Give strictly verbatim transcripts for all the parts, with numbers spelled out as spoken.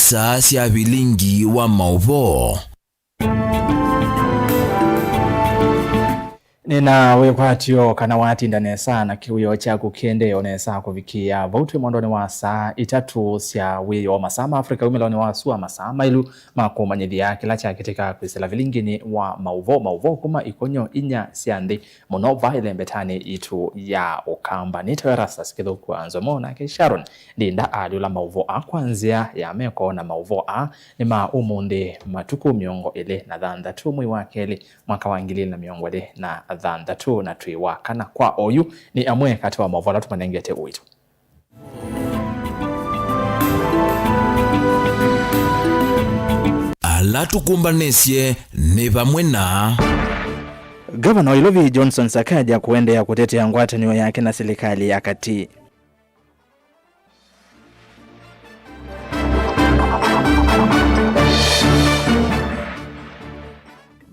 Saa sya vilingi wa maũvoo. Nĩna wĩkwatyo kana watinda nesa na kĩwĩo kyaku kĩendee o nesa kũvikĩa vau twĩ mwendonĩ wa saa itatũ sya wĩoo, masaa ma Africa, wumĩlonĩ wa sua, masaa maĩlu ma kũmanyĩthya kĩla kyakĩtĩka kwĩsĩla vilinginĩ wa maũvoo, maũvoo kuma ikonyo inya sya nthĩ mũno va ĩlembetanĩ yitũ ya Ũkamba. Nĩtawe Erastus Kĩthũku wa Nzomo, nake Sharon Ndinda alyũla maũvoo aa kwa nzĩa ya meko, na maũvoo aa nĩ ma ũmũnthĩ, matukũ mĩongo ĩlĩ na thanthatũ mwei wa kelĩ mwaka wa ngili ilĩ na mĩongo ĩlĩ na thanthatũ, na twĩ wa kana. Kwa oyu nĩ amwe katĩ wa maũvoo ala tũmanengete ũito. Ala tũkũmbanĩsye nĩ vamwe na Gavana wa Ilovi Johnson Sakaja kũendeea kũtetea ngwatanĩo yake na silikalĩ ya katĩ.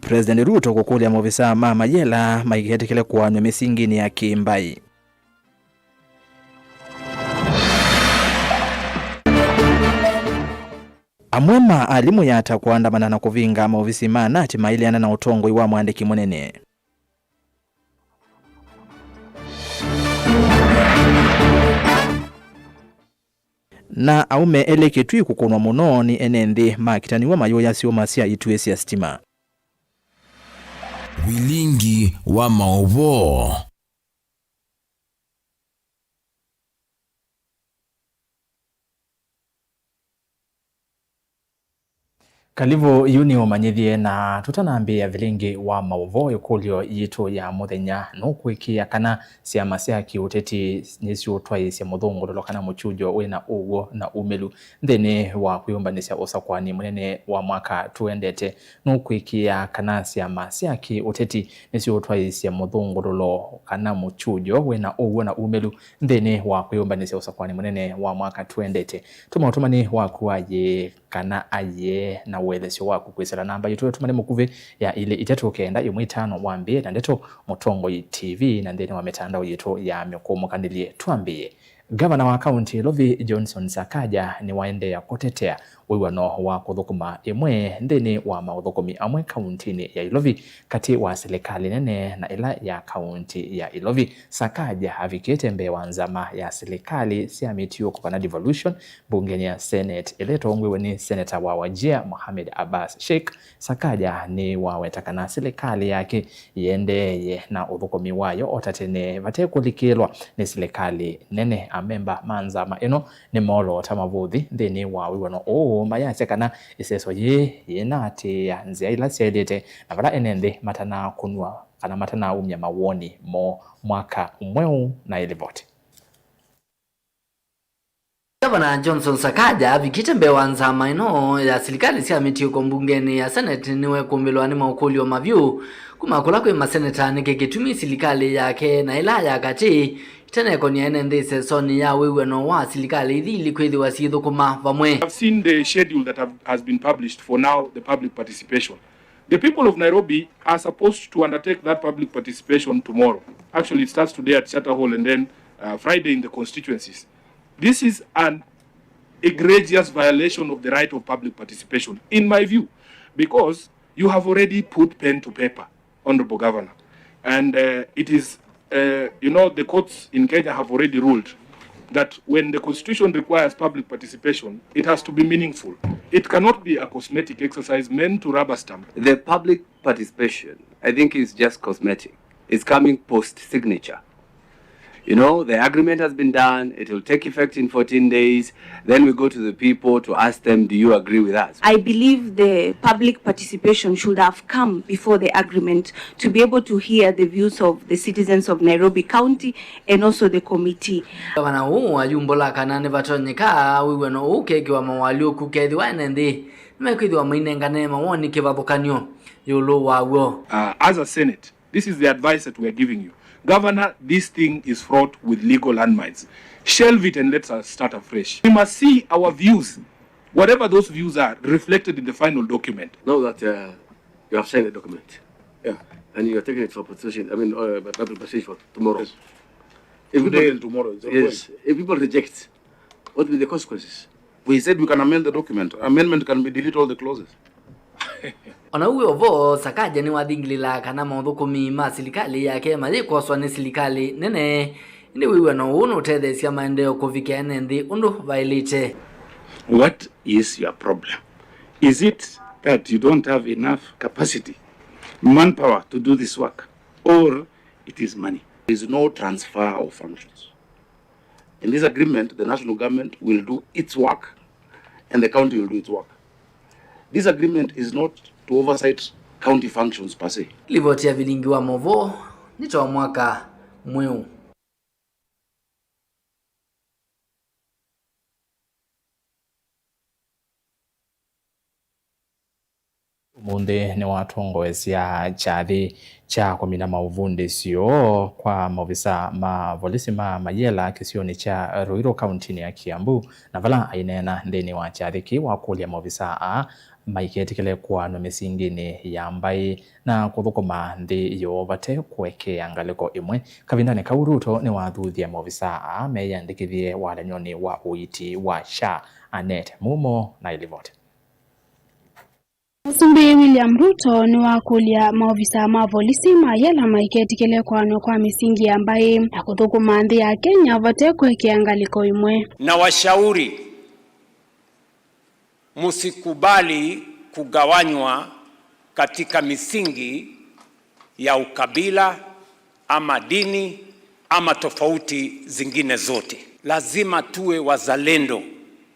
President Ruto kũkũlya maovisaa ma mayela maiketĩkĩle kũanw'a mĩsinginĩ ya kĩ-mbaĩ. Amwe ma alimũ yata kũandamana na kũvinga maovisi ma nati maileana na ũtongoi wa mwandĩki mũnene. Na aũme elĩ Kitui kũkũnwa mũno nĩ ene nthĩ makitaniw'a mayũya syũma sya ituĩ sya sitima. Vilingi wa maũvoo. Kalivu, yu nĩ ũmanyĩthye, na tũtanambĩĩa vilingi wa maũvoo, ĩkũlyo yitũ ya mũthenya, nũkwĩkĩĩa kana syama sya kĩũteti nĩsyũtwaĩĩsye mũthũngũlũlo kana mũkyujo wĩna ũw'o na umĩlu nthĩnĩ wa kwĩyũmbanĩsya ũsakũani mũnene wa mwaka tũendete? Nũkwĩkĩĩa kana syama sya kĩũteti nĩsyũtwaĩĩsye mũthũngũlũlo kana mũkyujo wĩna ũw'o na umĩlu nthĩnĩ wa kwĩyũmbanĩsya ũsakũani mũnene wa mwaka tũendete? Tũma ũtũmani waku wa yĩĩ kana ayĩe na ũelesyo waku kwĩsĩla namba yitũ ya ũtũmani mũkuvĩ ya ilĩ itatũ kenda ĩmwe itano. Wambĩĩe na Ndeto Mũtongoi T V na nthĩnĩ wa mĩtandao yitũ ya mĩkũmũkanĩlye. Twambĩĩe. Gavana wa kaunti ya Ilovi Johnson Sakaja nĩwaendeea kũtetea wĩw'ano wa kũthũkũma ĩmwe nthĩnĩ wa maũthũkũmi amwe kauntinĩ ya Ilovi katĩ wa silikalĩ nene na ĩla ya kaunti ya Ilovi. Sakaja avikĩte mbee wa nzama ya silikalĩ sya mĩtiũko kana devolution mbungenĩ ya Senate ĩla ĩtongoew'e nĩ Seneta wa Wajir Mohamed Abbas Sheikh. Sakaja nĩwaweta kana silikalĩ yake yĩendeeye na ũthũkũmi wayo o ta tene vate kũlikĩlwa nĩ silikalĩ nene. Amemba ma nzama ĩno nĩmooloota mavũthi nthĩnĩ wa wĩw'ano ũũ, mayasya kana ĩseso yĩĩ yĩnaatĩĩa nzĩa ila syaĩlĩte na vala ene nthĩ matanakũnw'a kana matanaumya mawoni moo mwaka mweũ. Na ĩlivoti. Gavana Johnson Sakaja avikĩte mbee wa nzama ĩno ya silikalĩ sya mĩtiũko mbungenĩ ya Senate nĩwekũmbĩlwa nĩ maũkũlyo mavyũ kuma kũla kwĩ maseneta nĩkĩ kĩtumi silikalĩ yake na ĩla ya katĩ ĩtanekony'a ene nthĩ ĩsesonĩ ya wĩw'ano wa silikalĩ ithi ili kwĩthĩwa syĩthũkũma vamwe. I've seen the schedule that have, has been published for now, the public participation. The people of Nairobi are supposed to undertake that public participation tomorrow. Actually, it starts today at Charter Hall and then, uh, Friday in the constituencies. This is an egregious violation of the right of public participation, in my view, because you have already put pen to paper, Honorable Governor, and, uh, it is, uh, you know, the courts in Kenya have already ruled that when the constitution requires public participation, it has to be meaningful. It cannot be a cosmetic exercise meant to rubber stamp. The public participation, I think, is just cosmetic. It's coming post signature. You know, the agreement has been done, it will take effect in fourteen days, then we go to the people to ask them, "Do you agree with us?" I believe the public participation should have come before the agreement to be able to hear the views of the citizens of Nairobi County and also the committee. Gavana ũũ ayumbũla kana nĩvatonyeka wĩw'ano ũũ ũkekĩwa mawalyũku kethĩwa ene nthĩ nĩmekwĩthĩwa mainengane mawoni kĩvathũkany'o ĩũlũ waw'o. Uh, as a Senate, this is the advice that we are giving you. Governor, this thing is fraught with legal landmines. Shelve it and let us start afresh. We must see our views, whatever those views are, reflected in the final document. Now that, uh, you have signed the document, yeah, and you are taking it for participation, I mean, uh, public participation for tomorrow. Yes. If people, today and tomorrow, it's ongoing. Yes, if people reject, what will be the consequences? We said we can amend the document. Amendment can be delete all the clauses. O na ũu wĩ o vo, Sakaja nĩwathingilĩlaa kana mothũkũmi ma silikalĩ yake mayĩkwoswa nĩ silikalĩ nene, ĩndĩ wĩw'ano ũũ nũtetheesya maendeeo kũvikĩa ene nthĩ ũndũ vaĩlĩte. What is your problem? Is it that you don't have enough capacity, manpower to do this work, or it is money? There is no transfer of functions. In this agreement, the national government will do its work and the county will do its work. This agreement is not to oversight county functions per se. Livoti ya vilingi wa movoo nĩ ta mwaka mweũ. Ũmũnthĩ nĩwatongoesya kyathĩ kya kũmina maũvundĩsyo kwa maovisa ma volisi ma Mayela kĩsionĩ kya Ruiru kauntinĩ ya Kiambu, na vala aineena nthĩnĩ wa kyathĩ kĩĩ wakũlya maovisa aa maiketĩkĩle kũanwa mĩsinginĩ ya mbaĩ na kũthũkũma nthĩ yoo vate kũekea ngalĩko ĩmwe. Kavindanĩ kau, Ruto nĩwathuthya maovisa aa meyĩandĩkĩthye walany'onĩ wa ũiiti wa SHA. Annet Mumo na ĩlivoti. Mũsumbĩ William Ruto nĩwakũlya maovisa ma volisi ma Mayela maiketĩkĩle kũanwa kwa mĩsingi ya mbaĩ na kũthũkũma nthĩ ya Kenya vate kũekea ngalĩko ĩmwe. Na washauri msikubali kugawanywa katika misingi ya ukabila ama dini ama tofauti zingine zote. Lazima tuwe wazalendo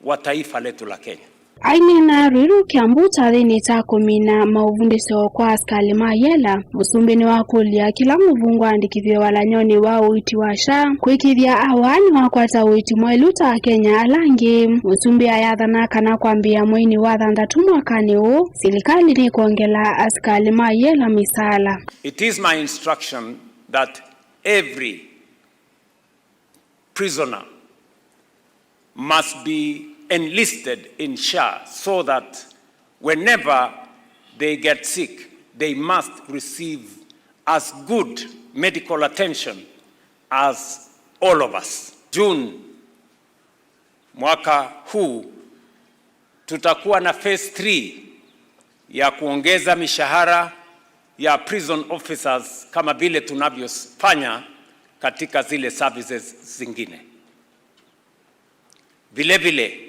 wa taifa letu la Kenya. Aineena Ruiru Kiambu kyathĩnĩ kya kũmina maũvundĩsyo kwa asikalĩ ma Mayela, mũsumbĩ nĩwakũlya kĩla mũvungũ aandĩkĩthw'e walany'onĩ wa ũiiti wa SHA kwĩkĩĩthya awa nĩmakwata ũiiti mwaĩlu ta Akenya ala angĩ. Mũsumbĩ ayathana kana kwambĩĩa mweinĩ wa thanthatũ mwakanĩ ũũ, silikalĩ nĩkwongela asikalĩ ma Mayela mĩsaala. It is my instruction that every prisoner must be enlisted in SHA so that whenever they get sick, they must receive as good medical attention as all of us. June mwaka huu tutakuwa na phase three ya kuongeza mishahara ya prison officers kama vile tunavyofanya katika zile services zingine. Vile vile,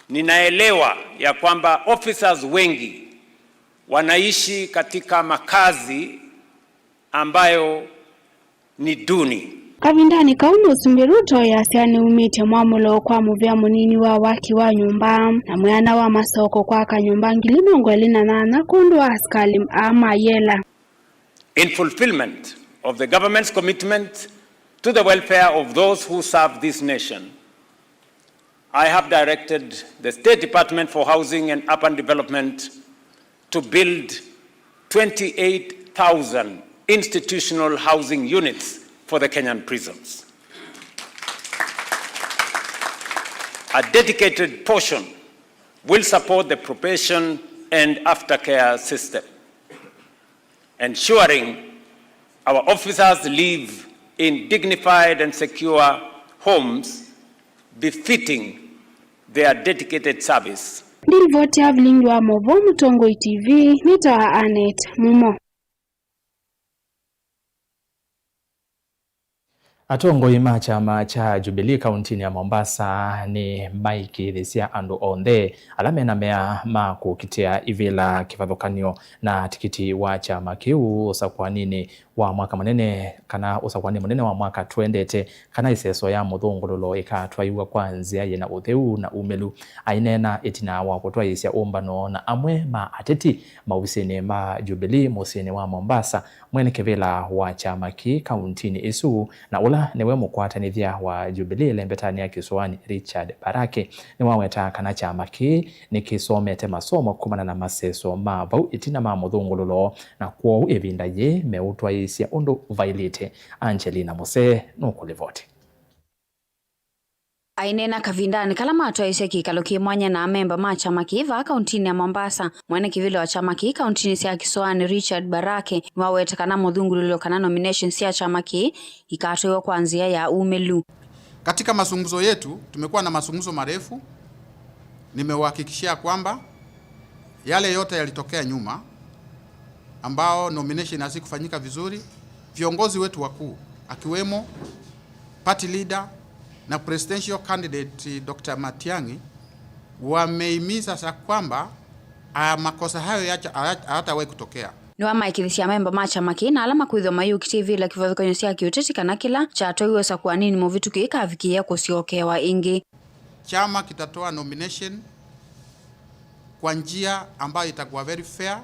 ninaelewa ya kwamba officers wengi wanaishi katika makazi ambayo ni duni. Kavindanĩ kau, Mũsumbĩ Ruto easya nĩumĩtye mwamũlo kwa mũvĩa mũnini wa waki wa nyũmba na mwĩana wa masoko kwa kanyũmba ngili mĩongo ĩlĩ na nyanya kwondũ wa asikalĩ aa ma Mayela. In fulfillment of the government's commitment to the welfare of those who serve this nation, I have directed the State Department for Housing and Urban Development to build twenty-eight thousand institutional housing units for the Kenyan prisons. A dedicated portion will support the probation and aftercare system, ensuring our officers live in dignified and secure homes befitting their dedicated service. Ndilivoti ya vilingi wa movoo Mũtongoi T V, nĩtawa Annet Mumo. Atongoi ma kyama kya Jubilee kauntinĩ ya Mombasa nĩmaĩkĩĩthĩsya andũ onthe ala mena mea ma kũkitĩa ivĩla kĩvathũkany'o na tikiti wa kyama kĩu ũsakũaninĩ wa mwaka mũnene, kana ũsakũani mũnene wa mwaka twendete, kana ĩseso ya mũthũngũlũlo ĩkatwaiwa kwa nzĩa yĩna ũtheu na umĩlu. Aineena ĩtina wa kũtwaĩĩsya ũmbano na amwe ma ateti maovisinĩ ma Jubilee mũsyĩnĩ wa Mombasa, mwene kĩvĩla wa kyama kĩĩ kauntinĩ ĩsu, na ũla nĩwe mũkwatanĩthya wa Jubilee ĩlembetanĩ ya Kĩsũanĩ, Richard Barake, nĩwawetaa kana kyama kĩĩ nĩkĩsomete masomo kumana na maseso ma vau ĩtina ma mũthũngũlũlo, na kwoou ĩvinda yĩĩ meũtwaĩĩsya ũndũ vaĩlĩte. Angelina Musee nũkũlivoti. Aineena kavindanĩ kala matwaĩĩsya kĩkalo kĩ mwanya na amemba ma kyama kĩĩ vaa kauntinĩ ya Mombasa, mwene kĩvĩla wa kyama kĩĩ kauntinĩ sya Kĩsũanĩ, Richard Barake, nĩwaweta kana mũthũngũlũlo kana nominations sya kyama kĩĩ ikatwaiwa kwa nzĩa ya umĩlu. Katika mazungumzo yetu, tumekuwa na mazungumzo marefu Nimewahakikishia kwamba yale yote yalitokea nyuma, ambao nomination hazikufanyika vizuri, viongozi wetu wakuu, akiwemo party leader na presidential candidate Doctor Matiang'i, wamehimiza sa kwamba, ah, makosa hayo yacha-, hayat-, hayatawahi kutokea. Nĩwamaĩkĩthisye amemba ma kyama kĩĩ na ala makwĩthĩwa mayũkĩtye ivĩla kĩvathũkany'o sya kĩũteti kana kĩla kyatwaiwe ũsakũanĩnĩ mũvĩtũku gĩkavikĩĩa kũsyokea ĩngĩ. Chama kitatoa nomination kwa njia ambayo itakuwa very fair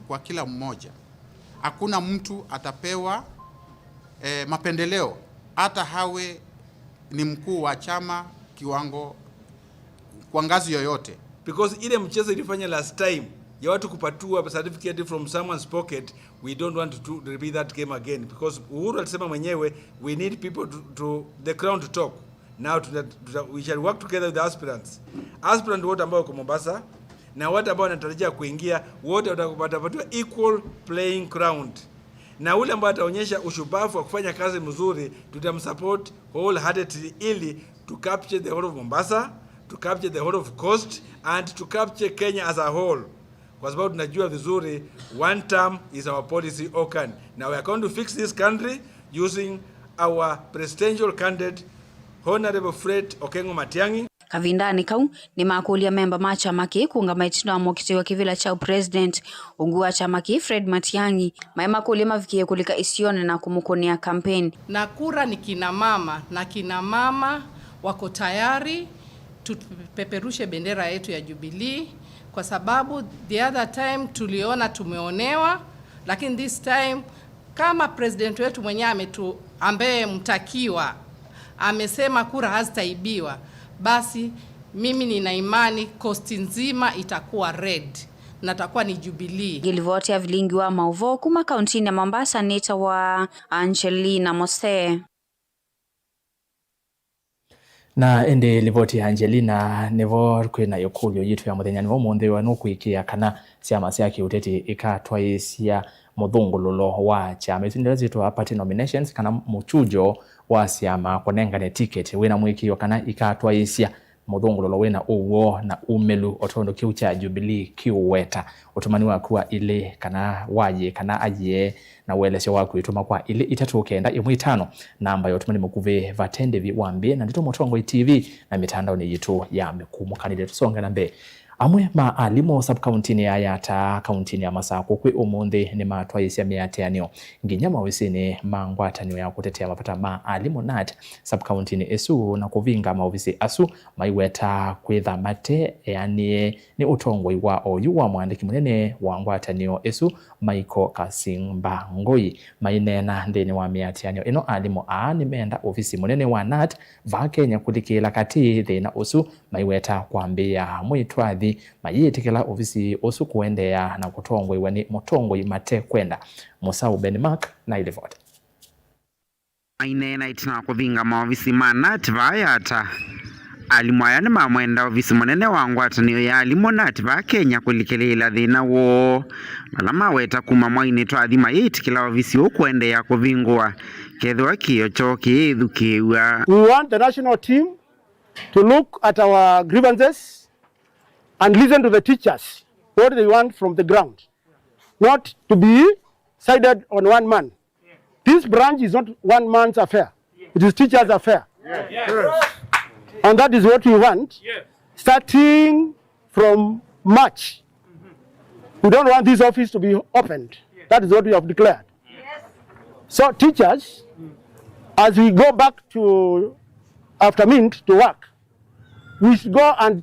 kwa kila mmoja. Hakuna mtu atapewa, eh, mapendeleo, hata hawe ni mkuu wa chama kiwango, kwa ngazi yoyote. Because ile mchezo ilifanya last time ya watu kupatiwa certificate from someone's pocket, we don't want to repeat that game again, because Uhuru alisema mwenyewe, we need people to, to the ground to talk. Now tuta, tuta, we shall work together with the aspirants. Aspirant wote ambao wako Mombasa na wote ambao wanatarajia kuingia, wote wata-, watapatiwa equal playing ground. Na ule ambaye ataonyesha ushupavu wa kufanya kazi mzuri, tutamsupport wholeheartedly ili to capture the whole of Mombasa, to capture the whole of Coast, and to capture Kenya as a whole. Kwa sababu tunajua vizuri, one term is our policy organ. Now we are going to fix this country using our presidential candidate, Honorable Fred Okengo Matiang'i. Kavindanĩ kau, nĩmakũlya memba ma kyama kĩĩ kũũngama ĩtina wa mũkitĩi wa kĩvĩla kya ũpresident, ungu wa kyama kĩĩ Fred Matiang'i, maĩ makũlye mavikĩe kũlika isionĩ na kũmũkũnĩa kampeni. Na kura ni kina mama, na kina mama wako tayari tupeperushe bendera yetu ya Jubilee, kwa sababu the other time tuliona tumeonewa, lakini this time kama president wetu mwenyewe ametu-, ambaye mtakiwa amesema kura hazitaibiwa, basi mimi nina imani Coast nzima itakuwa red na itakuwa ni Jubilee. Ngĩlivoti ya vilingi wa maũvoo kuma kauntinĩ ya Mombasa nĩtawa Angelina Mose. Na ĩndĩ livoti ya Angelina nĩvo kwĩ na ĩkũlyo yitũ ya mũthenyanĩ wa ũmũnthĩ wa nũkwĩkĩĩa kana syama sya kĩũteti ikatwaĩĩsya mũthũngũlũlo wa kyama. Isu nĩ ndeto syĩtwa party nominations kana mũchujo wa syama kũnengane ticket wĩna mũĩkĩĩo kana ikatwaĩĩsya mũthũngũlũlo wĩna ũw'o na umĩlu, o tondũ kĩu kya Jubilee kĩũweta. Ũtũmani waku wa ilĩ kana wa yĩĩ kana ayĩe na ũelesyo waku ĩtũma kwa ilĩ itatũ kenda ĩmwe itano, namba ya ũtũmani mũkuvĩ vate ndĩvi wa mbĩ na ndeto Mũtongoi T V na mĩtandaonĩ yitũ ya mĩkumũkanĩlye. Tũsonge na mbee. Amwe ma alimũ sub-kauntinĩ ya Yatta, kauntinĩ ya Masakũ kwĩ ũmũnthĩ nĩmatwaĩĩsya mĩatĩanĩo nginya maovisinĩ ma ngwatanĩo ya kũtetea mavata ma alimũ, nat, sub-kauntinĩ ĩsu na kũvinga maovisi asu maiweta kwĩtha mate eanĩe nĩ ũtongoi wa oyu wa mũandĩki mũnene wa ngwatanĩo ĩsu, Michael Kasimba Ngui. Maineena nthĩnĩ wa mĩatĩanĩo ĩno, alimũ aa nĩmeenda ovisi mũnene wa nat vaa Kenya kũlikĩĩla katĩ thĩna ũsu, maiweta kwambĩĩa mwĩtwathi mayĩtĩkĩla ovisi ũsu kũendeea na kũtongoew'a nĩ mũtongoi matekwenda. Mũsaũ Ben Mark na ilivoti. Maineena ĩtina wa kũvinga maovisi ma nat vaa Yatta, alimũ aya nĩmamwenda ovisi mũnene wa ngwatanĩo ya alimũ nat vaa Kenya kũlikĩlĩĩla thĩna woo, vala maweta kuma mwainĩ twathi mayĩtĩkĩla ovisi ũũ kũendeea kũvingũa kethĩwa kĩĩo kyoo kĩyĩthukĩĩw'a. We want the national team to look at our grievances and listen to the teachers, what they want from the ground, not to be sided on one man. This branch is not one man's affair. It is teachers' affair. And that is what we want, starting from March. We don't want this office to be opened. That is what we have declared. So teachers, as we go back to, after Mint, to work, we should go and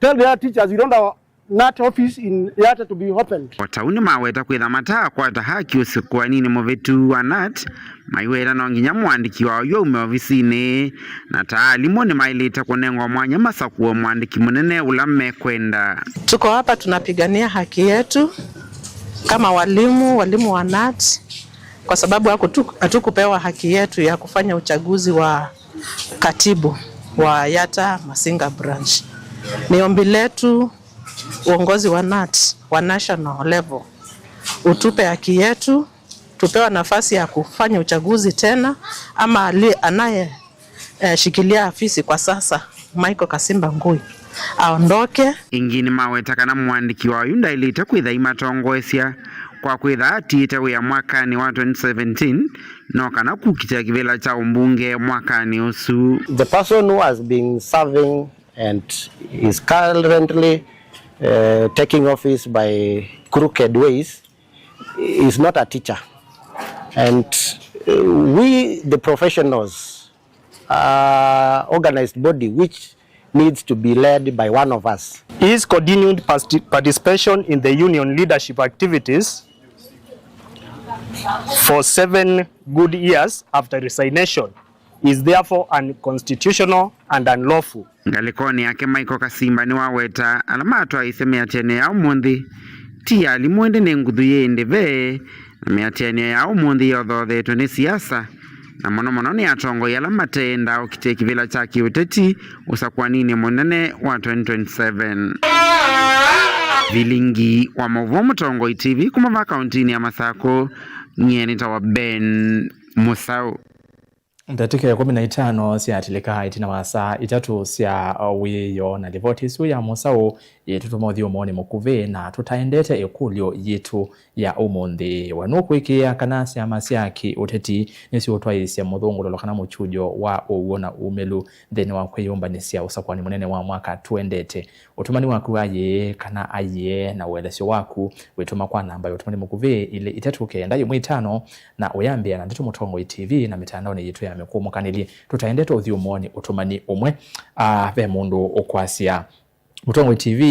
tell the other teachers we don't have nat office in Yatta to be opened. O ta ũu nĩmaweta kwĩtha mataakwata haki ũsakũaninĩ mũvĩtu wa nat, maiweta no nginya mũandĩki wa oyu aume ovisinĩ, na ta alimũ nĩmaĩlĩte kũnengwa mwanya masakũe mũandĩki mũnene ũla mekwenda. Tuko hapa tunapigania haki yetu kama walimu, walimu wa nat, kwa sababu hakutu-, hatukupewa haki yetu ya kufanya uchaguzi wa katibu wa Yatta Masinga branch. Ni ombi letu uongozi wa nat wa national level utupe haki yetu, tupewa nafasi ya kufanya uchaguzi tena, ama ali-, anaye, eh, shikilia afisi kwa sasa, Michael Kasimba Ngui, aondoke. Ĩngĩ nĩmaweta kana mũandĩki wa oyu ndaĩlĩte kwĩtha aimatongoesya kwa kwĩtha atiĩte wĩa mwakanĩ wa twenty seventeen, no kana kũkitĩa kĩvĩla kya ũmbunge mwakanĩ ũsu. The person who has been serving and is currently, uh, taking office by crooked ways is not a teacher. And, uh, we, the professionals, uh, organized body which needs to be led by one of us. His continued past-, participation in the union leadership activities for seven good years after resignation is therefore unconstitutional and unlawful. Ngalĩkonĩ yake, Michael Kasimba nĩwaweta ala matwaĩĩsye mĩatĩanĩo ya ũmũnthĩ ti ya alimũ, ĩndĩ nĩ nguthu yĩ ndĩve, na mĩatĩanĩo ya ũmũnthĩ yothoothetwe nĩ siasa, na mũno mũno nĩ atongoi ala mateendaa ũkitĩa kĩvĩla kya kĩũteti ũsakũaninĩ mũnene wa twenty twenty-seven. Vilingi wa maũvoo Mũtongoi T V kuma va kauntinĩ ya Masakũ, nyie nĩtawa Ben Mũsaũ. Ndatĩka ĩkũmi na itano syaatĩlĩka ĩtina wa saa itatũ sya wĩoo, na livoti ĩsu ya Mũsaũ yĩtũtũma ũthyũmũonĩ mũkuvĩ, na tũtaendete ĩkũlyo yitũ ya ũmũnthĩ. We nũkwĩkĩĩa kana syama sya kĩ-ũteti nĩsiũtwaĩĩsya mũthũngũlũlo kana mũkyujo wa ũw'o na umĩlu nthĩnĩ wa kwĩyũmbanĩsya ũsakũani mũnene wa mwaka tũendete? Ũtũmani waku wa yĩĩ kana ayĩe na ũelesyo waku wĩtũma kwa namba ya ũtũmani mũkuvĩ ilĩ itatũ kenda ĩmwe itano, na ũyambĩa na Ndeto Mũtongoi T V na mĩtandaonĩ yitũ ya mĩkũmũkanĩlye. Tũtaendete ũthyũmũonĩ ũtũmani ũmwe, ah, ve mũndũ ũkwasya, Mũtongoi T V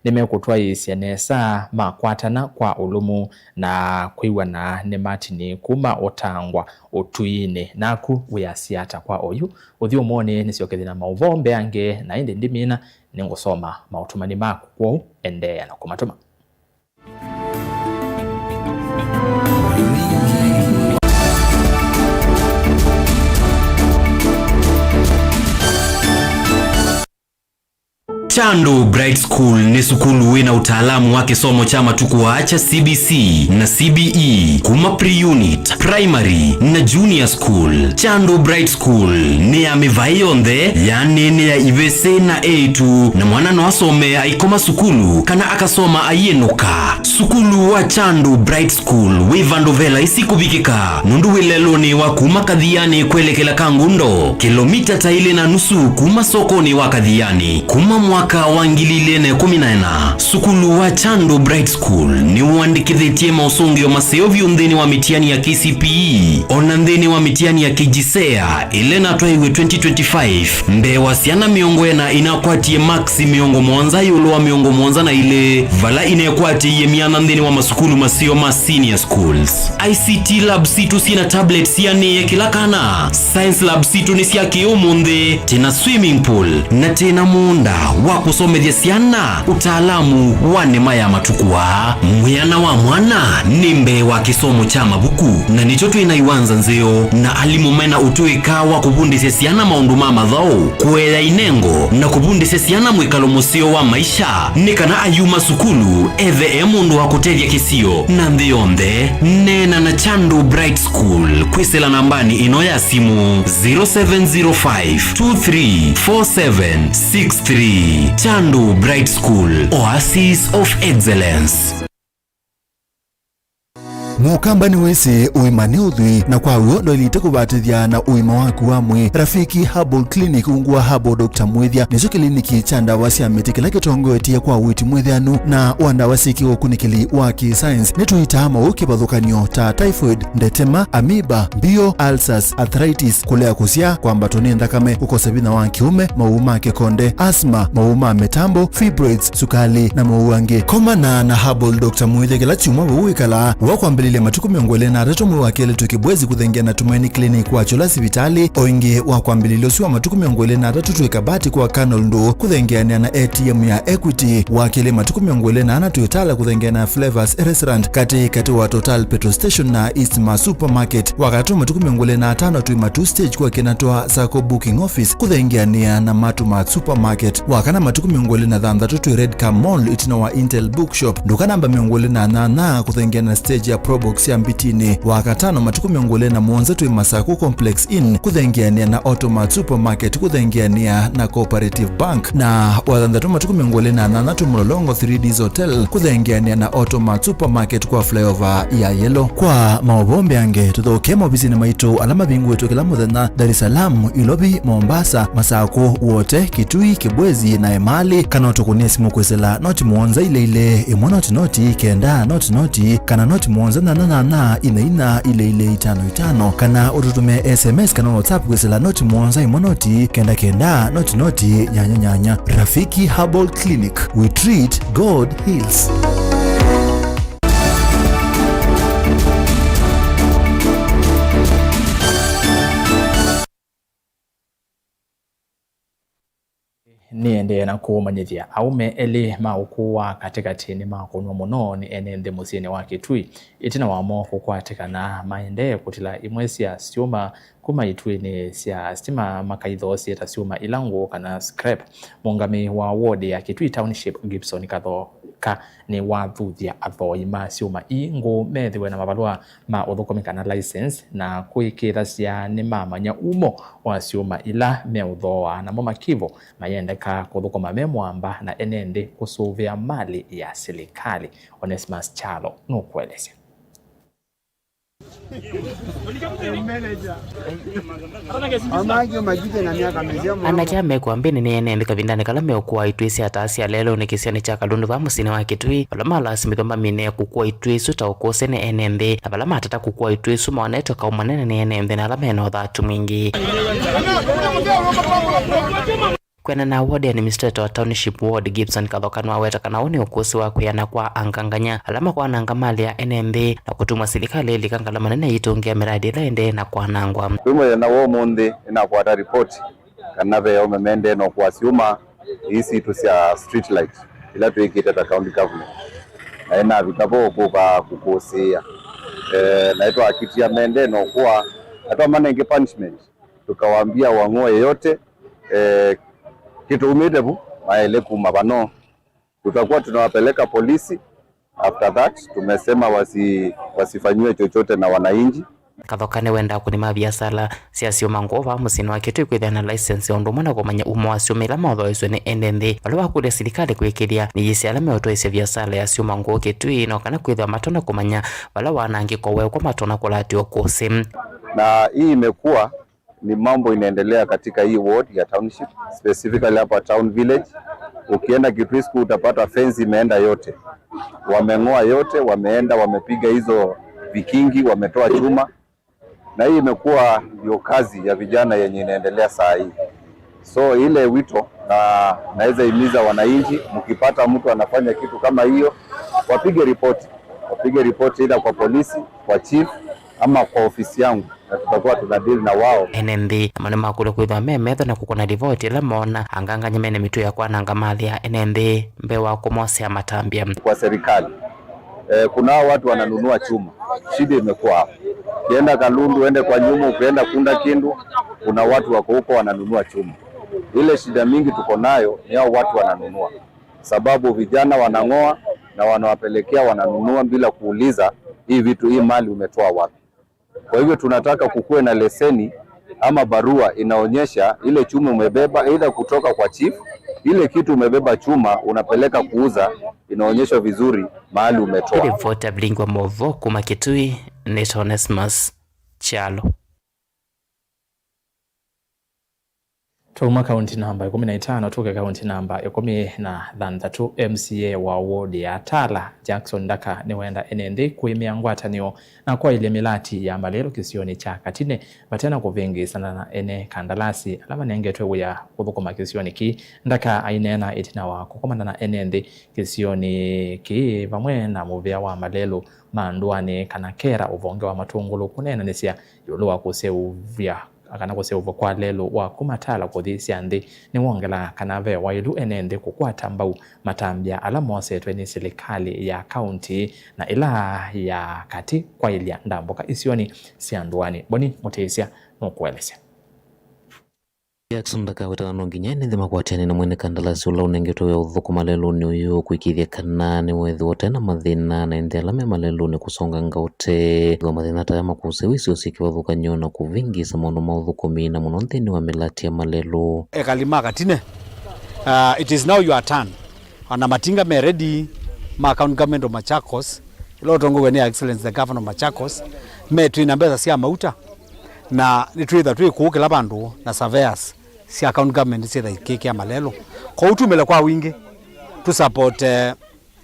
nĩmekũtwaĩĩsya nesa, makwatana kwa ũlũmu na kwĩw'ana nĩmatinĩ kuma ũtangwa ũtuinĩ. Naku wĩasya ata kwa oyu? Ũthyũmũonĩ nĩsyokethye na maũvoo mbeange, na ĩndĩ ndimina, nĩngũsoma maũtũmani maku, kwoou endeea na kũmatũma. Chandu Bright School nĩ sukulu wĩ na ũtaalamu wa kĩsomo kya matukũ aa kya C B C na C B E kuma pre-unit, primary na junior school. Chandu Bright School nĩ ya mĩvaĩ yonthe, yaani nĩ ya ivĩsĩ na eĩtu, na mwana no asome aikoma sukulu kana akasoma aiĩnũka. Sukulu wa Chandu Bright School wĩ vandũ ve laisi kũvikĩka, nũndũ wĩ lelũnĩ wa kuma Kathianĩ kwelekela Kangundo, kĩlomita ta ilĩ na nusu kuma sokonĩ wa Kathianĩ. Kuma mwaka wa ngili ilĩ na ĩkũmi na ĩna, sukulu wa Chandu Bright School nĩwandĩkĩthĩtye maũsũngĩo maseo vyũ nthĩnĩ wa mĩtiani ya K C P E, o na nthĩnĩ wa mĩtiani ya K J S E A, ĩla ĩnatwaiwe twenty twenty-five, mbee wa syana mĩongo ĩna inakwatie maksi mĩongo mũonza ĩũlũ wa mĩongo mũonza na ilĩ, vala inekwatĩie myanya nthĩnĩ wa masukulu maseo ma senior schools. I C T lab sitũ syĩ na tablets sianĩĩe kĩla kana. Science lab sitũ nĩ sya kĩ-ũmũnthĩ, twĩ na swimming pool, na twĩ na mũũnda wa kũsomethya syana ũtaalamu wa nĩma ya matukũ aa. Mwĩana wa mwana nĩ mbee wa kĩsomo kya mavuku, na nĩkyo twĩ na iwanza nzeo na alimũ me na ũtũĩka wa kũvundĩsya syana maũndũ ma mathaũ, kũea inengo, na kũvundĩsya syana mwĩkalo mũseo wa maisha, nĩ kana ayuma sukulu ethe e mũndũ wa kũtethya kĩsio na nthĩ yonthe. Neena na Chandu Bright School kwĩsĩla nambanĩ ĩno ya simũ, zero seven zero five two three four seven six three. Chandu Bright School, Oasis of Excellence. Mũkamba nĩwĩsĩ ũima nĩ ũthwii, na kwa w'o ndwaĩlĩte kũvatĩthya na ũima waku wa mwĩĩ. Rafiki Herbal Clinic ungu wa Herbal Doctor Mwĩthya nĩkyo kĩliniki kya ndawa sya mĩtĩ kĩla kĩtongoetye kwa ũiiti mwĩthĩanu na wa ndawa syĩkĩwe ũkunĩkĩli wa kĩ-science. Nĩtũitaa maũũ kĩvathũkany'o ta typhoid, ndetema, amoeba, mbio, ulcers, arthritis, kũlea kũsyaa, kwambatwa nĩ nthakame, kũkosa vinya wa kĩũme, maũũ ma kĩkonde, asthma, maũũ ma mĩtambo, fibroids, sukali, na maũũ angĩ. Komana na Herbal Doctor Mwĩthya kĩla kyumwa vau wĩkalaa. Wa kwambĩlĩlya matukũ mĩongo ĩlĩ na atatũ mwei wa kelĩ twĩ Kibwezi kũthengeana na Tumaini Clinic wa Kyũla sivitalĩ. O ĩngĩ wa kwambĩlĩlya ũsu wa matukũ mĩongo ĩlĩ na atatũ twĩ Kabati kwa Colonel Ndũũ kũthengeanĩa na A T M ya Equity. Wa kelĩ matukũ mĩongo ĩlĩ na ana twĩ Tala kũthengeana na Flavors Restaurant katĩ katĩ wa Total Petrol Station na East Ma Supermarket. Wa katatũ matukũ mĩongo ĩlĩ na atano twĩ Matu Stage kwa Kinatwa Sacco Booking Office kũthengeanĩa na Matu Mart Supermarket. Wa kana matukũ mĩongo ĩlĩ na thanthatũ twĩ Red Car Mall ĩtina wa Intel Bookshop. Nduka namba mĩongo ĩlĩ na nyanya kũthengeana na stage ya Pro Box ya Mbitinĩ. Wakatano matukũ mĩongo ĩlĩ na mũonza twĩ Masaku Complex Inn kũthengeanĩa na Automat Supermarket kũthengeanĩa na Cooperative Bank, na wathanthatũ matukũ mĩongo ĩlĩ na nyanya twĩ Mũlolongo three Ds Hotel kũthengeanĩa na Automat Supermarket kwa flyover ya Yellow. Kwa maũvoo mbeange, tũthokee maovisinĩ maitũ ala mavingũĩtwe kĩla mũthenya Dar es Salaam, Ilovi, Mombasa, Masaku, Wote, Kitui, Kibwezi na Emali, kana ũtũkũnĩe simũ kwĩsĩla noti mũonza ilĩ ilĩ, ĩmwe noti noti, kenda noti noti, kana noti mũonza nyanya nyanya, ina ina, ilĩ ilĩ, itano itano, kana ũtũtũmĩe S M S kana WhatsApp kwĩsĩla noti mũonza ĩmwe noti, kenda kenda, noti noti, nyanya nyanya. Rafiki Herbal Clinic, we treat, God heals. Nĩendee na kũmanyĩthya, aũme elĩ ma ũkũũ wa katĩkatĩ nĩmakũnwa mũno nĩ ene nthĩ mũsyĩnĩ wa Kitui ĩtina wamo kũkwatĩkana maendee kũtila imwe sya syũma kuma ituĩnĩ sya sitima makaithoosye ta syũma ila ngũũ kana scrap. Mũũngamĩi wa ward ya Kitui Township, Gibson Kathoka, nĩwathuthya athoi ma syũma ii ngũũ methĩwe na mavalũa ma ũthũkũmi kana license, na kwĩkĩĩthasya nĩmamanya umo wa syũma ila meũthooa, namo makivo mayendeka kũthũkũma me mũamba na ene nthĩ kũsũvĩa mali ya silikalĩ. Onesmus Kyalo nũkũelesya. Anake amekw'a mbĩnĩ nĩ ene nthĩ kavindanĩ kala meũkũa ituĩ sya taa sya lelũnĩ kĩsionĩ kya Kalundu vaa mũsyĩnĩ wa Kitui, vala malasimĩthw'a mamine kũkua ituĩ isu ta ũkũsĩ nĩ ene nthĩ, na vala matata kũkua ituĩ isu maonetwe kaũ manene nĩ ene nthĩ na ala mena ũthatu mwingĩ. Kwĩanana na ward administrator wa Township Ward, Gibson Kathoka, nĩwaweta kana ũũ nĩ ũkũsĩ wa kwĩana kwa anganganya ala makwananga mali ya ene nthĩ na kũtuma silikalĩ ĩlika ngalama nene yĩtũngĩa mĩradi ĩla ĩendee na kwanangwa. Kwĩ mũthenya wa ũmũnthĩ nĩnakwata ripoti kana ve aũme mendee na ũkũa syũma ii sitũ sya street light ila twĩkĩte ta county government, na ĩnavika vo kũka kũkũsĩĩa. Eh, na ĩtwakitia mendee na ũkũa, na twamanenge punishment, tukawaambia wang'oe yote, eh, kĩtũumĩte vu, maele kuma vano. Tutakuwa tunawapeleka polisi. After that, tumesema wasi-, wasifanyiwe chochote na wananchi. Kathoka nĩwendaa kũnima viasala sya syũma ngũũ vaa mũsyĩnĩ wa Kitui kwĩthĩa na license o ũndũ ũmwe na kũmanya umo wa syũma ila maũthooeswe nĩ ene nthĩ, vala wakũlya silikalĩ kwĩkĩlya mĩyĩsĩ ala meũtwaĩsya viasala ya syũma ngũũ Kitui, no kana kwĩthĩwa matonya kũmanya vala wanangĩko weekwa matonya kũlatĩwa kũsĩ. Na hii imekuwa ni mambo inaendelea katika hii ward ya township, specifically hapa town village. Ukienda Kitui School utapata fence imeenda yote, wameng'oa yote, wameenda wamepiga hizo vikingi, wametoa chuma, na hii imekuwa ndio kazi ya vijana yenye inaendelea saa hii. So ile wito na naweza himiza wananchi, mkipata mtu anafanya kitu kama hiyo, wapige ripoti, wapige ripoti either kwa polisi, kwa chief ama kwa ofisi yangu, na tutakuwa tuna deal na wao. Ene nthĩ namo nĩmakũlw'a kwĩthĩwa me metho na kũkũna livoti ĩla moona anganganya mena mĩtuo ya kwananga mali ya ene nthĩ mbee wa kũmosea matambya. Kwa serikali, eh, kuna hao watu wananunua chuma. Shida imekuwa hapo. Ukienda Kalundu, uende kwa nyuma, ukienda Kunda Kindu, kuna watu wako huko wananunua chuma. Ile shida mingi tuko nayo ni hao watu wananunua, sababu vijana wanang'oa na wanawapelekea, wananunua bila kuuliza hii vitu, hii mali umetoa wapi. Kwa hivyo tunataka kukuwe na leseni ama barua inaonyesha ile chuma umebeba, either kutoka kwa chief, ile kitu umebeba chuma unapeleka kuuza, inaonyeshwa vizuri mahali umetoa. Ripoti ya Vilingi wa Mauvoo kuma Kitui, nĩ Onesmus Kyalo. Twauma kaunti namba ĩkũmi na itano, tũke kaunti namba ĩkũmi na thanthatũ. M C A wa ward ya Tala, Jackson Ndaka, nĩwenda ene nthĩ kũĩmĩa ngwatanĩo na kwaĩlya mĩlati ya malelũ kĩsionĩ kya Katine vate na kũvĩngĩĩsana na ene kandalasi ala manengetwe wĩa kũthũkũma kĩsionĩ kĩĩ. Ndaka aineena ĩtina wa kũkomana na ene nthĩ kĩsionĩ kĩĩ vamwe na mũvĩa wa malelũ ma ndũanĩ kana kera ũvonge wa Matũngũlũ kũneenanĩsya ĩũlũ wa kũseũvya kana kũseũvw'a kwa lelũ wa kuma Tala kũthi sya nthĩ nĩwongelaa kana ve waĩlu ene nthĩ kũkwata mbau matambya ala moosetwe nĩ silikalĩ ya kaunti na ĩla ya katĩ kwaĩlya ndambũka isionĩ sya ndũanĩ. Boni Mũtĩsya nũkũelesya. Jackson Ndaka aweta kana no nginya ene nthĩ makwatĩane na mwene kandalasi ũla ũnengetwe wĩa ũthũkũma lelũnĩ ũyũ kũĩkĩĩthya kana nĩweethĩwa ũte na mathĩna na ene nthĩ ala me malelũnĩ kũsonga ngaũte. Ethĩwa mathĩna ta aya makũsĩwa isio syĩ kĩvathũkany'o na kũvĩngĩĩsa maũndũ ma ũthũkũmi na mũno nthĩnĩ wa mĩlatĩ ya malelũ. Ekali ma Katine, uh, it is now your turn. Ona matinga me ready ma County Government of Machakos, ĩla ũtongoew'e nĩ Excellency the Governor of Machakos, me twĩ na mbesa sya mauta, na nĩtwĩtha twĩ kũũ kĩla vandũ na surveyors sya County Government syĩtha ikĩkĩa malelũ. Kwoou tumĩle kwa wingĩ, tu support, eh,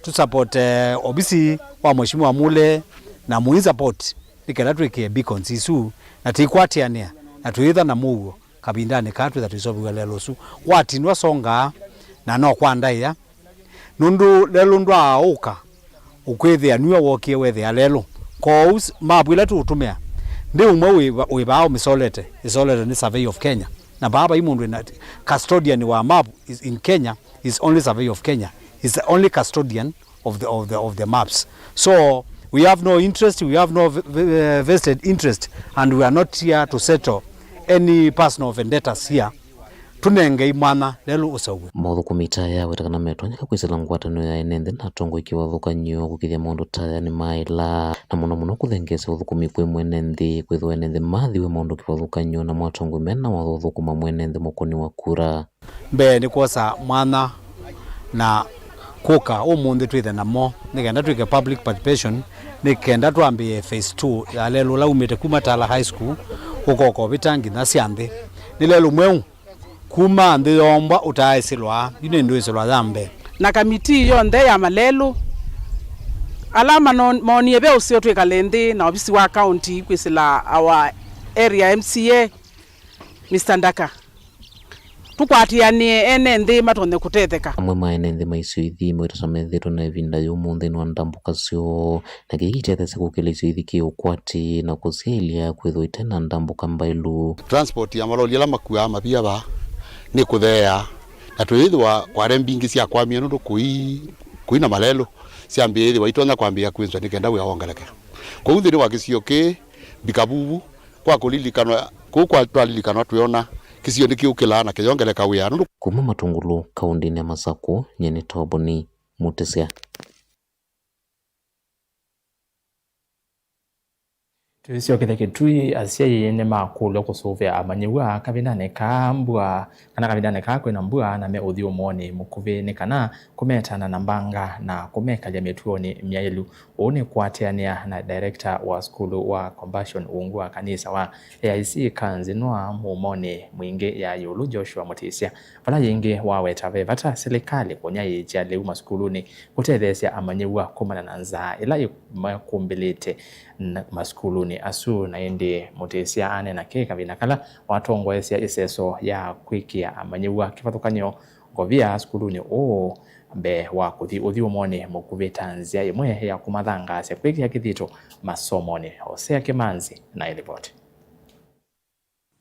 tu support, eh, obisi wa Mheshimiwa Mule na mũi support nĩ kenda twĩkĩe beacons isu na tũikwatĩanĩa na tũyĩtha na mũuo kavindanĩ kaa twĩtha tũiseũvĩw'a lelũ ũsu. Watinwa songaa na no kwa ndaĩa, nũndũ lelũ ndwaaũka ũkwĩthĩa nue wokie wethĩa lelũ. Kwoou s-, mapu ĩla tũũtũmĩa ndĩ ũmwe wĩ va-, wĩ vaa ũmĩsolete, ĩsolete nĩ Survey of Kenya. Na vaa vai mũndũ ĩna custodian wa map is in Kenya is only Survey of Kenya. Is the only custodian of the, of the, of the maps. So we have no interest, we have no v-, v-, eh, vested interest, and we are not here to settle any personal vendettas here. Tũnengei mwanya lelũ ũseũvw'e. Maũthũkũmi ta aya aweta kana metonyeka kwĩsĩla ngwatanĩo ya ene nthĩ na atongoi kĩvathũkany'o kũkĩthya maũndũ ta aya nĩmaĩla, na mũno mũno kũthengeesya ũthũkũmi kwĩ mwene nthĩ, kwĩthĩwa ene nthĩ mathiwe maũndũ kĩvathũkany'o na mwatongoi mena watho ũthũkũma mwene nthĩ mũkũni wa kura. Mbee nĩ kwosa mwanya na kũka ũmũnthĩ twĩthe namo nĩ kenda twĩke public participation, nĩ kenda twambĩĩe phase two ya lelũ ũla umĩte kuma Tala High School ũkoka ũvĩta nginya sya nthĩ. Nĩ lelũ mweũ kuma nthĩ yombwa ũtaaĩsĩlwa, yu nĩ ndũĩsĩlwa ya mbee. Na kamitii yonthe ya malelũ ala mano-, moonie ve ũseo twĩkale nthĩ na ovisi wa county kwĩsĩla our area M C A, Mister Ndaka. Tũkwatĩanĩe ene nthĩ matonye kũtetheka. Amwe ma ene nthĩ ma isio ithi maweta ta methĩĩtwe na ĩvinda yũmũ nthĩnĩ wa ndambũka syoo, na kĩĩ kĩtetheesya kũkĩla isio ithi kĩ ũkwati na kũsyaĩlya kwĩthĩwa ite na ndambũka mbaĩlu. Transport ya maloli ala makuaa mavia vaa nĩ kũtheea, na twĩĩthĩwa kware mbingĩ syakwamie nũndũ kũi, kũi na malelũ syambĩĩe ĩthĩwa itonya kwambĩĩa kwĩnzwa nĩ kenda wĩa wongeleke. Kwoou nthĩnĩ wa kĩsio kĩĩ, Mbikavuvu, Kwa kũlilikanwa, kũu kwa twalilikanwa twĩona kĩsio nĩkĩũkĩlaa na kĩyongeleka wĩa nũndũ. Kuma Matungulu, kaũndĩnĩ ya Masakũ, nyie nĩ Toboni Mutisya. Tũisyokethya Kĩtui, asyai nĩmakũlw'a kũsũvĩa amanyĩw'a kavindanĩ ka mbua, kana kavindanĩ kaa kwĩna mbua na me ũthyũmũonĩ mũkuvĩ nĩ kana kũmetana na mbanga na kũmekalya mĩtuonĩ myaĩlu. Ũu nĩ kũatĩanĩa na director wa sukulu wa Compassion ungu wa kanisa wa A I C Kanzĩnwa mũmonĩ mwingĩ ya ĩũlũ Joshua Mutisya, vala yĩngĩ waweta ve vata silikalĩ kũnyaĩĩkya lĩu masukulunĩ kũtetheesya amanyĩw'a kumana na nzaa ĩla ĩmakumbĩlĩte masukulunĩ asu. Na ĩndĩ Mutisya aneena kĩ kavinda kala watongoesya ĩseso ya kwĩkĩa amanyĩw'a kĩvathũkany'o ngovia sukulunĩ ũũ mbee wa kũthi ũthyũmũonĩ mũkuvĩ ta nzĩa ĩmwe ya kũmathangaasya kwĩkĩa kĩthito masomonĩ. Hosea Kĩmanzi na ĩlivoti.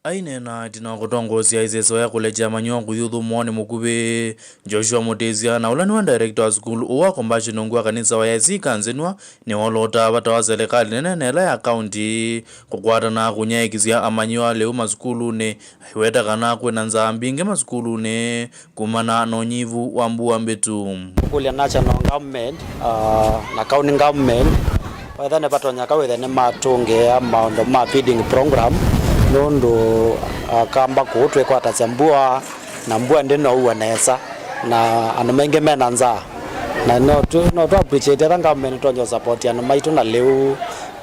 Aineena ĩtina wa kũtongoesya ĩseso ya kũlekya amanyĩw'a kũthi ũthyũmũonĩ mũkuvĩ, Joshua Mutisya, na ũla nĩwe director wa sukulu ũũ wa Compassion ungu wa kanisa wa A I C Kanzĩnwa, nĩwolotaa vata wa selekalĩ nene na ĩla ya kaunti kũkwatana kũnyaĩĩkĩsya amanyĩw'a lĩu masukulunĩ, aiweta kana kwĩna nzaa mbingĩ masukulunĩ kumana na ũnyivu wa mbua mbĩtu. Kũlya national government, uh, na county government, wetha nĩvatonyeka wĩthe nĩmatũngĩĩa maũndũ ma feeding program, nũndũ, uh, kamba kũu twĩkwatasya mbua, na mbua ndĩnoua nesa, na andũ maingĩ mena nzaa, na no tũ, no tũ appreciate etha government ĩtonya support andũ maitũ na lĩu,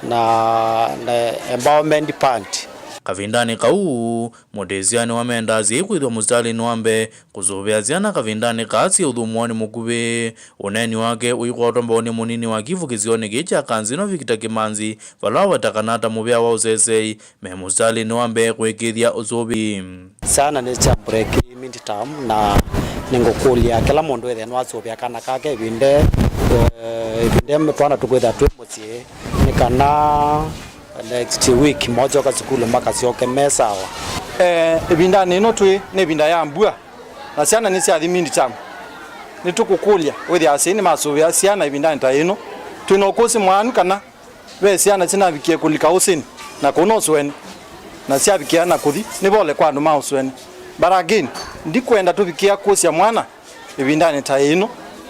na, na empowerment fund. Kavindanĩ kau, Mutisya nĩwamendaa asyai kwĩthĩwa mũsitalĩnĩ wa mbee kũsũvĩa syana kavindanĩ kaa syĩ ũthyũmũonĩ mũkuvĩ. Ũneeni wake ũikwatwa mbau nĩ mũnini wa kivu kĩsionĩ kĩĩ kya Kanzĩnwa Victor Kĩmanzi, vala waweta kana ta mũvĩa wa ũseseei, me mũsitalĩnĩ wa mbee kũĩkĩĩthya ũsũvĩi. Syana nĩ sya break mid term, na nĩngũkũlya kĩla mũndũ ethĩe nĩwasũvĩa kana kake ĩvinda, eh, ĩvinda twana tũkwĩthĩa twĩ mũsyĩ, nĩ kana next week mokyoka sukulu makasyoke me sawa. Eh, ĩvindanĩ ĩno twĩ nĩ ĩvinda ya mbua, na syana nĩsyathi mid term. Nĩtũkũkũlya wĩthĩa asyai nĩmasũvĩa syana ĩvindanĩ ta ĩno. Twĩ na ũkũsĩ mwaanu kana ve syana syĩnavikie kũlika ũsĩnĩ na kũu na ũsũenĩ, na syavikĩa na kũthi nĩvole kwa andũ ma ũsũenĩ. But again, ndikwenda tũvikĩa kũsya mwana ĩvindanĩ ta ĩno,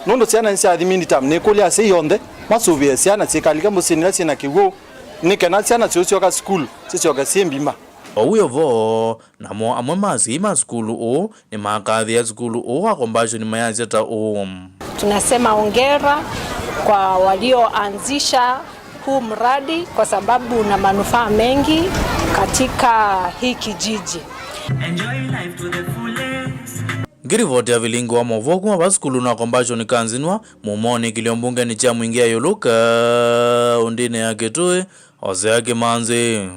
nũndũ syana nĩsyathi midterm. Nĩkũlya asyai onthe masũvĩe syana syĩkalike mũsyĩnĩ ila syĩ na kĩw'ũ, nĩ kana syana syũsyoka sukulu sisyoke syĩ mbima. O wĩ o vo, namo amwe ma asyai ma sukulu ũũ nĩmakathĩa sukulu ũũ wa Compassion mayasya ta ũũ. Tunasema hongera kwa walioanzisha huu mradi kwa sababu una manufaa mengi katika hii kijiji. Enjoy life to the fullest. Ngirivoti ya vilingi wa maũvoo kuma va sukulu na Compassion kanzinwa mũmonĩ kĩlio mbungeni kya Mwingi ya ĩũlũ kaũndĩnĩ ya Kitui, Hosea Kimanzi.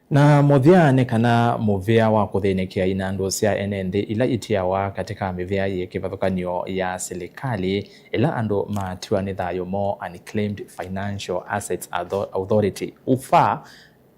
Na mũthya nĩ kana mũvĩa wa kũthĩnĩkĩa inandũ sya ene nthĩ ila itiawa katika mĩvĩa yĩ kĩvathũkany'o ya silikalĩ ĩla andũ matiwa nĩ thayũ moo, Unclaimed Financial Assets Author-, Authority, UFA,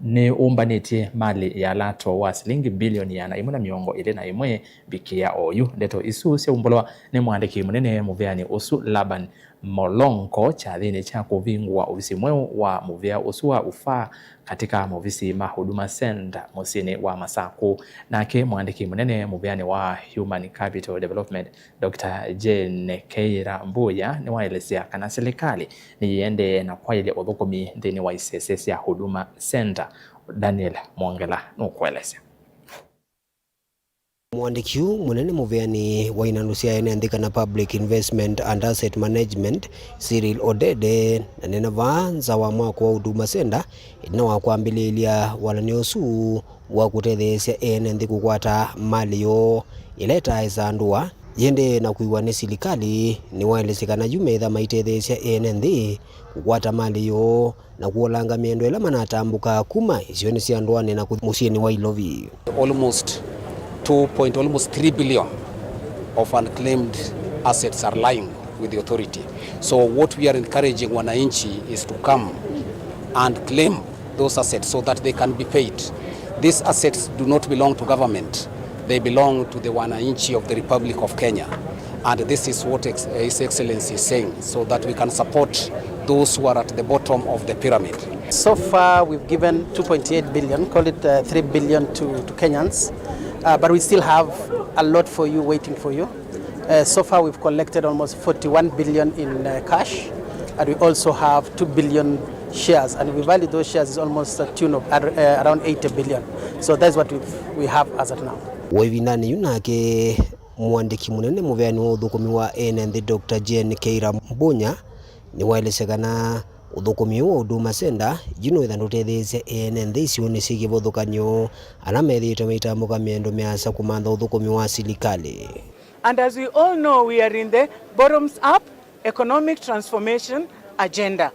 nĩ ũmbanĩtye malĩ ya lato wa silingi mbilioni ĩana ĩmwe na mĩongo ĩlĩ na ĩmwe mbikia oyu. Ndeto isu syaumbũlwa nĩ mũandĩki mũnene mũvĩanĩ ũsu Laban Molongo kyathĩnĩ kya kũvingũa ovisi mweũ wa mũvĩa ũsu wa UFA katika maovisi ma Huduma Center mũsyĩnĩ wa Masaku. Nake mũandĩki mũnene mũvĩanĩ wa Human Capital Development, Doctor Jane Keira Mbuya nĩwaelesya kana silikalĩ nĩyĩendee na kwaĩlya ũthũkũmi nthĩnĩ wa isese sya Huduma Center. Daniel Mwongela nũkũelesya. Mũandĩki ũũ mũnene mũvĩanĩ wa inandũ sya ene nthĩ kana Public Investment and Asset Management, Cyril Odede, nanena vaa nza wa mwako wa Huduma Center ĩtina wa kwambĩlĩĩlya walany'o ũsu wa kũtetheesya ene nthĩ kũkwata malĩ yoo ĩla ĩtaaĩsaa ndũa. Yĩendee na kwĩw'a nĩ silikalĩ, nĩwaelesye kana yu meĩtha maitetheesya ene nthĩ kũkwata malĩ yoo na kũolanga mĩendo ĩla manatambũka kuma isionĩ sya ndũanĩ na kũthi mũsyĩnĩ wa Ilovi. Almost two point, almost three billion of unclaimed assets are lying with the authority. So what we are encouraging wananchi is to come and claim those assets so that they can be paid. These assets do not belong to government. They belong to the wananchi of the Republic of Kenya. And this is what ex-, His Excellency is saying, so that we can support those who are at the bottom of the pyramid. So far, we've given two point eight billion, call it, uh, three billion to, to Kenyans. Uh, but we still have a lot for you, waiting for you. Uh, so far, we've collected almost forty-one billion in, uh, cash, and we also have two billion shares, and we value those shares is almost a tune of, uh, around eighty billion. So that's what we, we have as at now. O ĩvindanĩ yu nake, mũandĩki mũnene mũveani wa ũthũkũmi wa ene nthĩ, Doctor Jane Keira Mbunya, nĩwaelesya kana ũthũkũmi ũũ wa Huduma Center yu nĩwĩtha ndũtetheesya ene nthĩ isionĩ syĩ kĩvathũkany'o ala methĩĩtwe maitambũka mĩendo mĩasa kũmantha ũthũkũmi wa silikalĩ. And as we all know, we are in the bottoms up economic transformation agenda.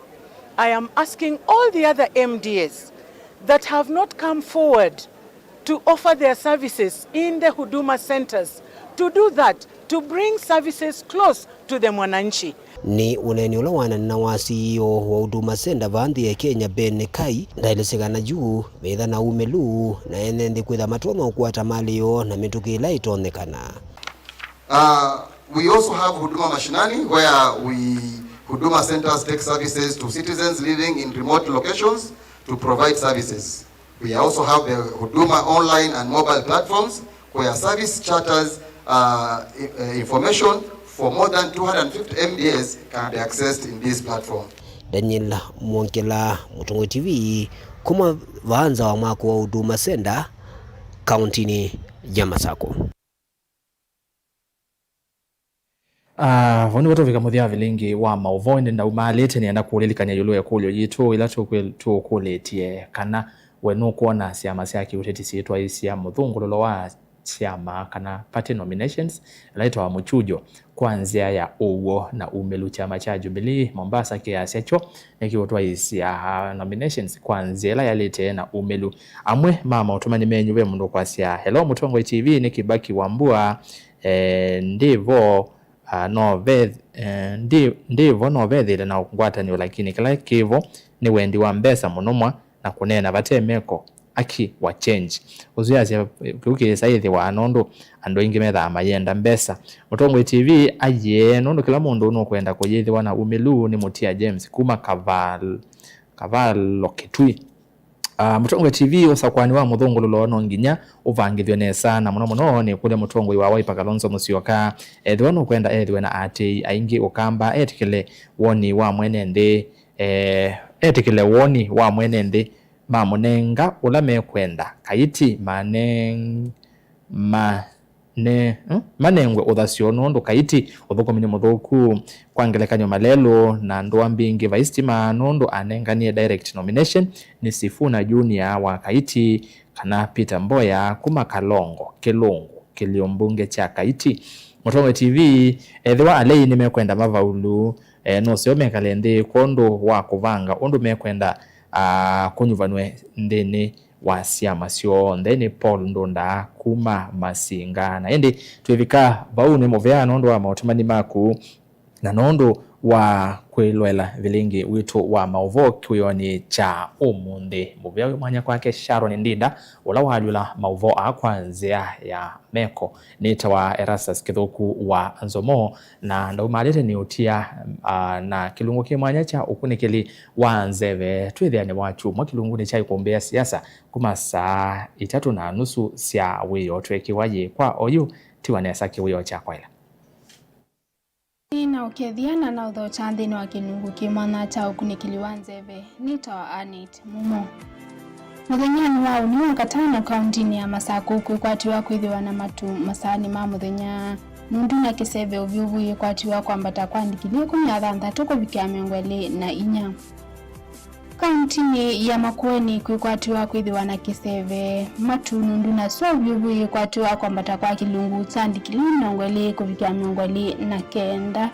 I am asking all the other M D As that have not come forward to offer their services in the Huduma Centers to do that, to bring services close to the mwananchi. Nĩ ũneeni ũla wananena wa C E O wa Huduma Center vaa nthĩ ya Kenya, Ben Kai, ndaelesye kana yu veĩtha na umĩlu na ene nthĩ kwĩtha matonya ũkwata malĩ yoo na mĩtũkĩ ĩla ĩtonyekana. Uh, we also have Huduma Mashinani, where we, Huduma Centers take services to citizens living in remote locations to provide services. We also have the Huduma online and mobile platforms where service charters, uh, i-, uh, information for more than two hundred fifty M D As can be accessed in this platform. Daniel Mwongela, Mũtongoi T V, kuma vaa nza wa mwako wa Huduma Center, kauntinĩ ya Masako. Ah, vau nĩvo tũvika mũthya wa vilingi wa maũvoo, ĩndĩ ndaumaalĩte nĩenda kũũlilikany'a ĩũlũ wa ĩkũlyo yitũ ĩla tũkwĩ-, tũũkũlĩtye kana we nũkwona syama sya kĩũteti syĩtwaĩĩsya mũthũngũlũlo wa syama kana party nominations, ĩla ĩtawa mũkyujo, kwa nzĩa ya ũw'o na umĩlu. Kyama kya Jubilee Mombasa kĩasya kyo nĩkĩũtwaĩĩsya nominations kwa nzĩa ĩla yaĩlĩte na umĩlu. Amwe ma maũtũmani menyu ve mũndũ ũkwasya, "Hello Mũtongoi T V, nĩ Kibaki Wambua." Eh, ndĩ vo, ah, no ve-, eh, ndĩ, ndĩ vo no vethĩle na ngwatanĩo, lakini kĩla kĩ vo nĩ wendi wa mbesa mũno mwa na kũneena vate meko, aki wa change. Ũsu yasya, eh, kĩu kĩĩsa ĩthĩwa nũndũ andũ aingĩ methaa mayenda mbesa. Mũtongoi T V ayĩe nũndũ kĩla mũndũ nũkwenda kũyĩthĩwa na umĩlu. Nĩ Mũtia James kuma Kaval-, Kavalo Kitui. Ah, Mũtongoi T V, ũsakũani wa mũthũngũlũlo no nginya ũvangĩthw'e nesa, na mũno mũno nĩkũlya mũtongoi wa Wiper Kalonzo Musyoka ethĩwa nũkwenda ethĩwe na aatĩĩi aingĩ Ũkamba etĩkĩle woni wa mwene nthĩ, eh, etĩkĩle woni wa mwene nthĩ, mamũnenga ũla mekwenda. Kaiti maneng-, ma ne, hmm? Manengwe ũthasyo nũndũ Kaiti ũthũkũmi nĩ mũthũku. Kwa ngelekany'o, Malelũ na ndũa mbingĩ vai sitima nũndũ anenganie direct nomination nĩ Sifuna Junior wa Kaiti kana Peter Mboya kuma Kalongo, Kĩlũngũ, kĩlio mbunge kya Kaiti. Mũtongoi T V, ethĩwa alei nĩmekwenda mavaulu, eh, nũseo mekale nthĩ kwondũ wa kũvanga ũndũ mekwenda, ah, kũnyuvanw'e nthĩnĩ wa syama syonthe. Nĩ Paul Ndunda kuma Masinga. Na ĩndĩ twĩvika vau, nĩ mũvea nũndũ wa maũtũmani maku na nũndũ wa kwĩloela vilĩngĩ witũ wa maũvoo kĩwĩonĩ kya ũmũnthĩ. Mũvea wĩ mwanya kwake Sharon Ndinda, ũla waalyũla maũvoo aa kwa nzĩa ya meko. Nĩtawa Erastus Kĩthũku wa Nzomo, na ndaumalĩte nĩ ũtia, ah, na kĩlungu kĩ mwanya kya ũkunĩkĩli wa nzeve. Twĩthĩane wa kyumwa kĩlungunĩ kya Ikumbĩ ya Siasa kuma saa itatũ na nusu sya wĩoo. Twekiwa yĩ kwa oyu, tiwa nesa kĩwĩoo kya kwaĩla. Nĩ na ũkethya na na ũthokya nthĩnĩ wa kĩlungu kĩ mwanya kya ũkunĩkĩli wa nzeve. Nĩtawa Annet Mumo. Mũthenyanĩ wa ũnĩ wa katano kauntinĩ ya Masakũ kwĩkwatĩwa kwĩthĩwa na matu masaanĩ ma mũthenya, nundu na kĩseve ũvyũvu yĩkwatĩwa kwambata kwa ndikilii ĩkũmi na thanthatũ kũvikĩa mĩongo ĩlĩ na inya. Kauntinĩ ya Makueni kwĩkwatĩwa kwĩthĩwa na kĩseve, matu, nundu na sua ũvyũvu yĩkwatĩwa kwambata kwa kĩlungu kya ndikilii mĩongo ĩlĩ kũvikĩa mĩongo ĩlĩ na kenda.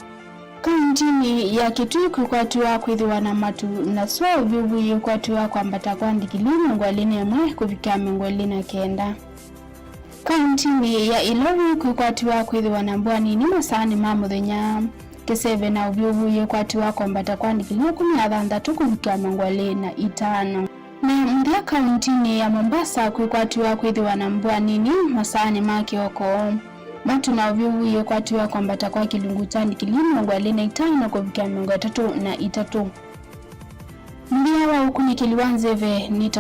Kauntinĩ ya Kitui kwĩkwatĩwa kwĩthĩwa na matu na sua ũvyũvu yĩkwatĩwa kwambata kwa ndikilii mĩongo ĩlĩ na ĩmwe kũvikĩa mĩongo ĩlĩ na kenda. Kauntinĩ ya Ilovi kwĩkwatĩwa kwĩthĩwa na mbua nini masaanĩ ma mũthenya, kĩseve na ũvyũvu yĩkwatĩwa kwambata kwa ndikilii ĩkũmi na thanthatũ kũvikĩa mĩongo ĩlĩ na itano. Na mũthya kauntinĩ ya Mombasa kwĩkwatĩwa kwĩthĩwa na mbua nini masaanĩ ma kĩoko, matu na ũvyũvu yĩkwatĩwa kwambata kwa kĩlungu kya ndikilii mĩongo ĩlĩ na itano kũvikĩa mĩongo ĩtatũ na itatũ. Mũthya wa ũkunĩkĩli wa nzeve nĩ ta